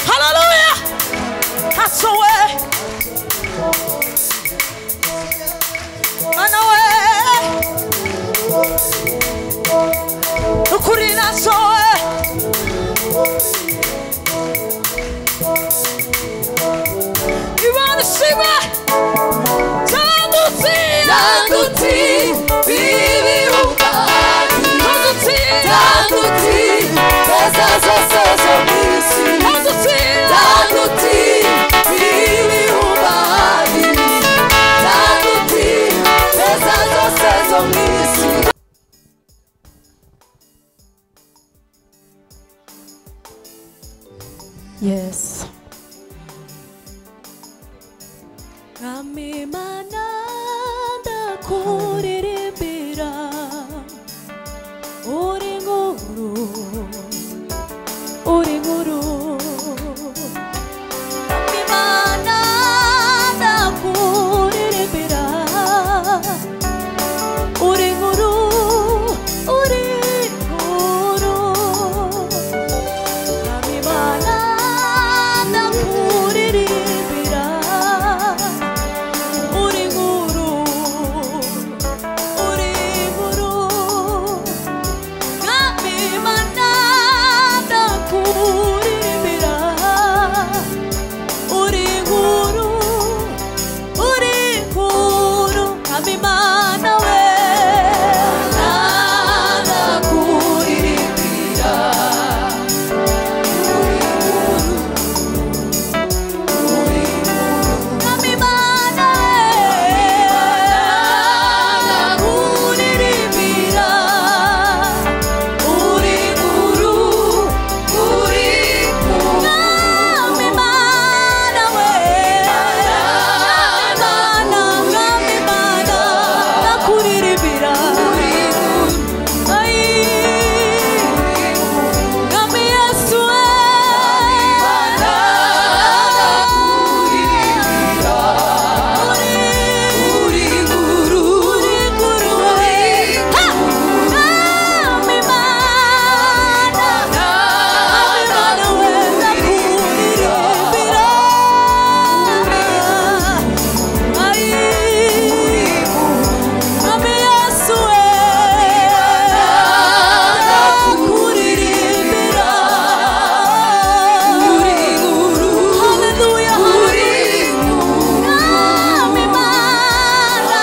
Hallelujah. That's the way. I know it. Ukuri naso. You wanna see me? Tanduti, Tanduti, bibi ubadi. Tanduti, Tanduti, pesa zose zo mw'isi. Tanduti, Tanduti, bibi ubadi. Tanduti, pesa zose zo mw'isi. Yes. Mwami Mana ndakuririmbira uri nkuru, uri nkuru. Mwami Mana ndakuririmbira uri nkuru, uri nkuru. Mwami Mana ndakuririmbira uri nkuru, uri nkuru. Mwami Mana ndakuririmbira uri nkuru, uri nkuru. Mwami Mana we, Ndakuririmbira uri nkuru, uri nkuru. Mwami Mana we, Ndakuririmbira uri nkuru, uri nkuru. Mwami Mana we, Mana, Mwami Mana ndakuririmbira. Uri nkuru, Ai, Mwami Yesu we, ndakuririmbira uri nkuru, uri nkuru we. Ha! Mwami Mana, Mwami Mana we, ndakuririmbira. Ai, Mwami Yesu we, ndakuririmbira. Uri nkuru, Hallelujah, uri nkuru. Mwami Mana,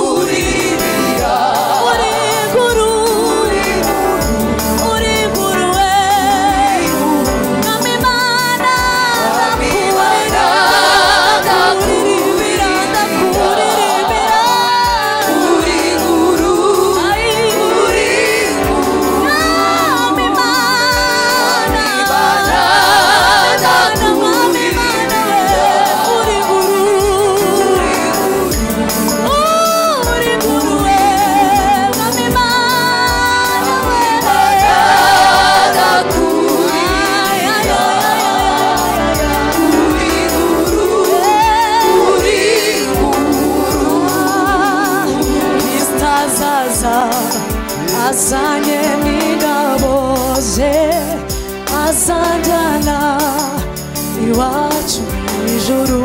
Ndakuririmbira uri nkuru, uri nkuru we. Mwami Mana, ndakuririmbira, ndakuririmbira. uri nkuru, Ai, uri nkuru. Mwami Mana, Mana, Mwami Mana we, uri nkuru. Uri nkuru we, Mwami Mana we. Ay, ay, ay, ay, ay, ay. Kristo azaza azanye n'ingabo ze, azanjyana iwacu mu ijuru.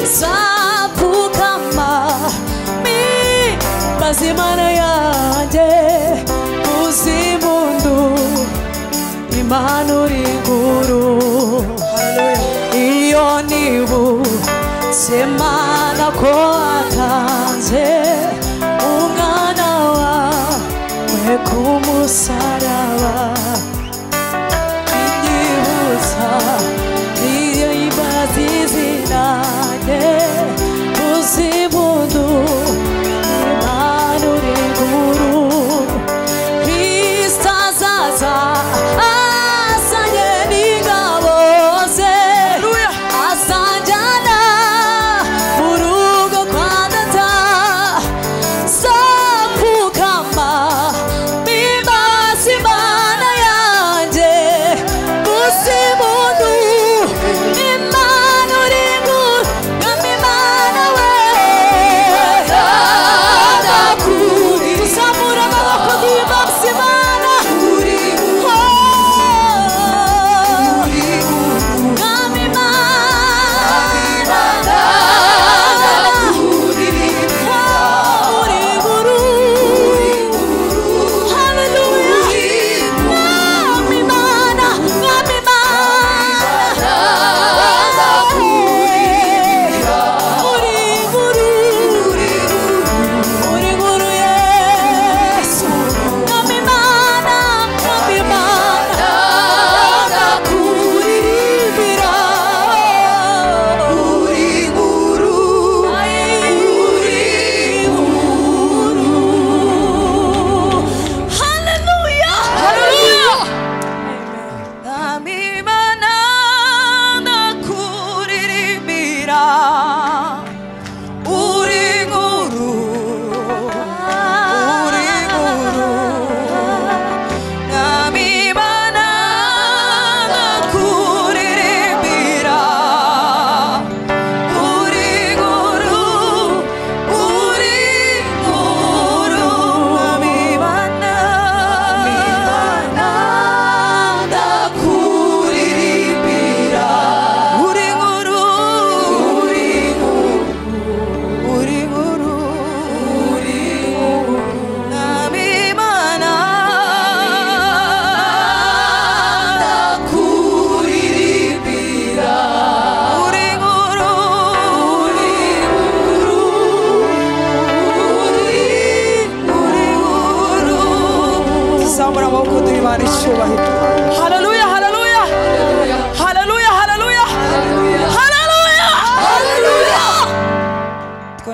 Nzapfukama mimbaza Imana yanjye, uzimundu Imana uri nkuru. Iyo nibutse Mana ko watanze umwana wawe ku musaraba, inyibutsa iyo imbazi zinanye, uzimundu Imana uri nkuru. Kristo azaza azanye n'ingabo ze, azanjyana mu rugo kwa data. Nzapfukama mimbaza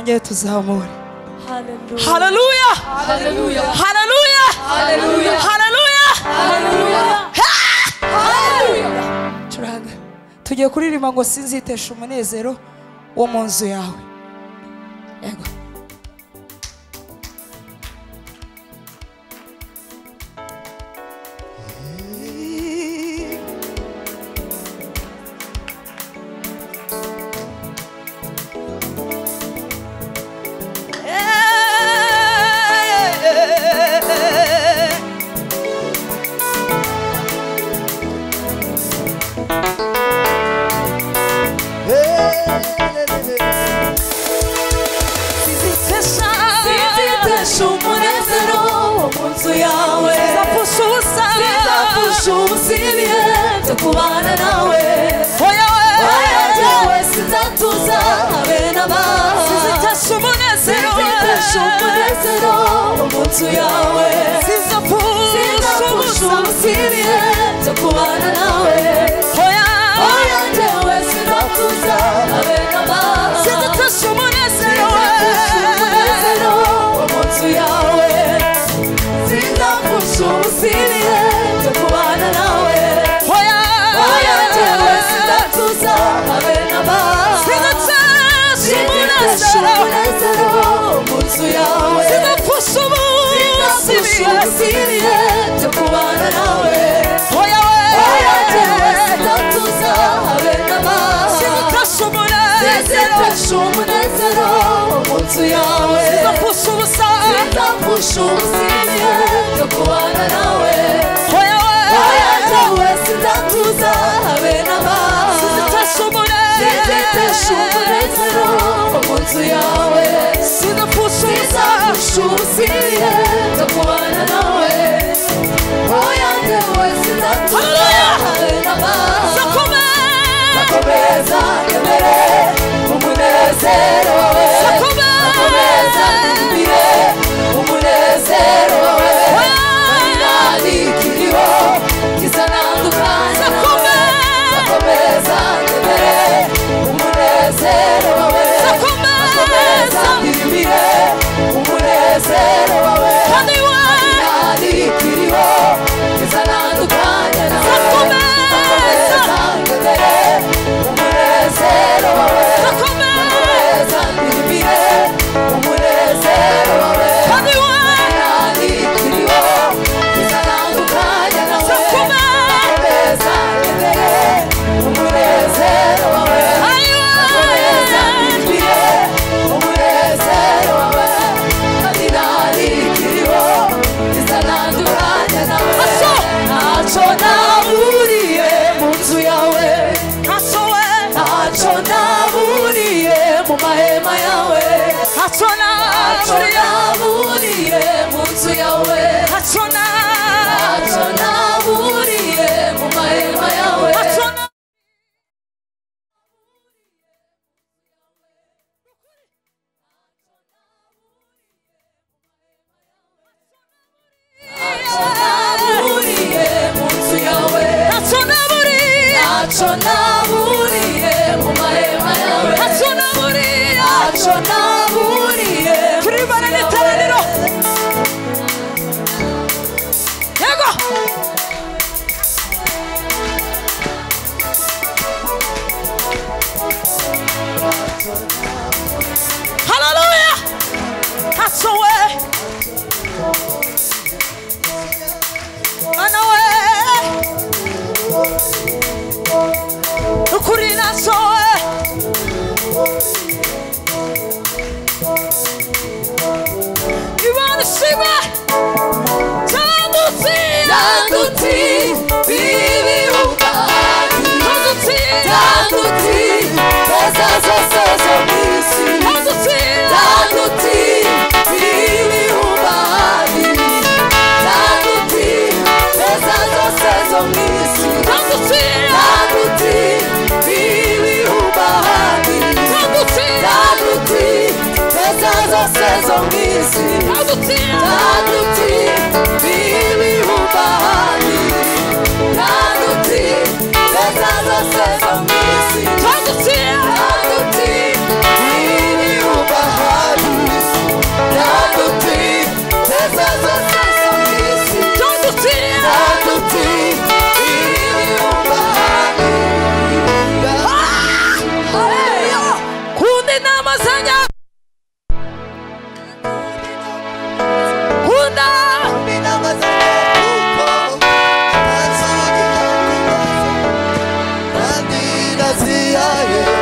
Twongere tuzamure. Haleluya. Haleluya. Haleluya. Haleluya. Haleluya. Haleluya. Haleluya. Curanga. Tugiye kuririmba ngo sinzitesha umunezero wo mu nzu yawe. Yego. Sinzitesha umunezero wo mu nzu yawe. Sinzapfusha ubusa. Sinzapfusha ubusa ibihe byo kubana nawe. Oya we. Oya jyewe sinzatuza habe na mba. Sinzitesha umunezero. Sinzitesha umunezero wo mu nzu yawe. Sinzapfusha Sinzapfusha ubusa. ubusa ibihe byo kubana nawe. Oya. Oya jyewe sinzatuza habe na mba. Sinzitesha umunezero. Sinzapfusha umunezero wo mu nzu yawe. Sinzapfusha ubusa ibihe byo kubana nawe. Oya. Oya jyewe sinzatuza habe na mba. Sinzitesha Sinzitesha umunezero. umunezero wo mu nzu yawe. Sinzapfusha ubusa Sinzapfusha ibihe. ubusa ibihe byo kubana nawe. Oya we. Oya jyewe sinzatuza habe na mba. Sinzitesha umunezero. Sinzitesha umunezero wo mu nzu yawe. Sinzapfusha ubusa. Sinzapfusha ubusa ibihe byo kubana nawe. Oya we. Oya jyewe sinzatuza habe na mba. Sinzitesha umunezero. Sinzitesha umunezero wo mu nzu yawe. Sinzapfusha ubusa. Sinzapfusha ubusa ibihe byo kubana nawe. Oya jyewe sinzatuza Haleluya. habe na mba. Sakomeza. Komeza ngemere umunezero wawe. Sakomeza. Komeza ndirimbire umunezero wawe. Oya. Nani kiriho kizanandukanya nawe. Sakomeza. Komeza ngemere umunezero wawe. Sakomeza. Komeza ndirimbire umunezero wawe. Kandi we. Nani kiriho kizanandukanya nawe. Sakomeza. Komeza ngemere umunezero wawe. Sakomeza. Komeza ndirimbire umunezero wawe. Kandi we. Nani kiriho kizanandukanya nawe. Sakomeza. Komeza ngemere umunezero wawe. Ayiwe. Komeza ndirimbire umunezero wawe. Kandi nani kiriho kizanandukanya nawe. Aso. Ntacyo naburiye mu nzu yawe. Ntacyo we. Ntacyo naburiye mu mahema yawe. Ntacyo Ntacyo naburiye. naburiye mu nzu yawe. Ntacyo Ntacyo naburiye. naburiye mu mahema yawe. Ntacyo na- Ntacyo naburiye mu nzu yawe. Ntacyo naburiye. Ntacyo naburiye mu mahema yawe. Ntacyo naburiye. Ntacyo naburiye mu Turibane nzu yawe. n'iteraniro. Yego. Haleluya. Ntacyo we. Mana we. Ukuri ntacyo we. Imana ishimwe. Tandutse. Tanduti ibihuga. Tandutse. Tanduti beza zose zo mu isi. Tandutse. Tanduti ibihuga. Tanduti beza zose zo mu isi. Tandutse. Tanduti ibihuga. Tandutse. Tanduti beza zose zo mu isi. Tandutse. Tanduti ibihuga. Tanduti beza zose zo mu isi. Tandutse. Tanduti ibihuga. Oya ye.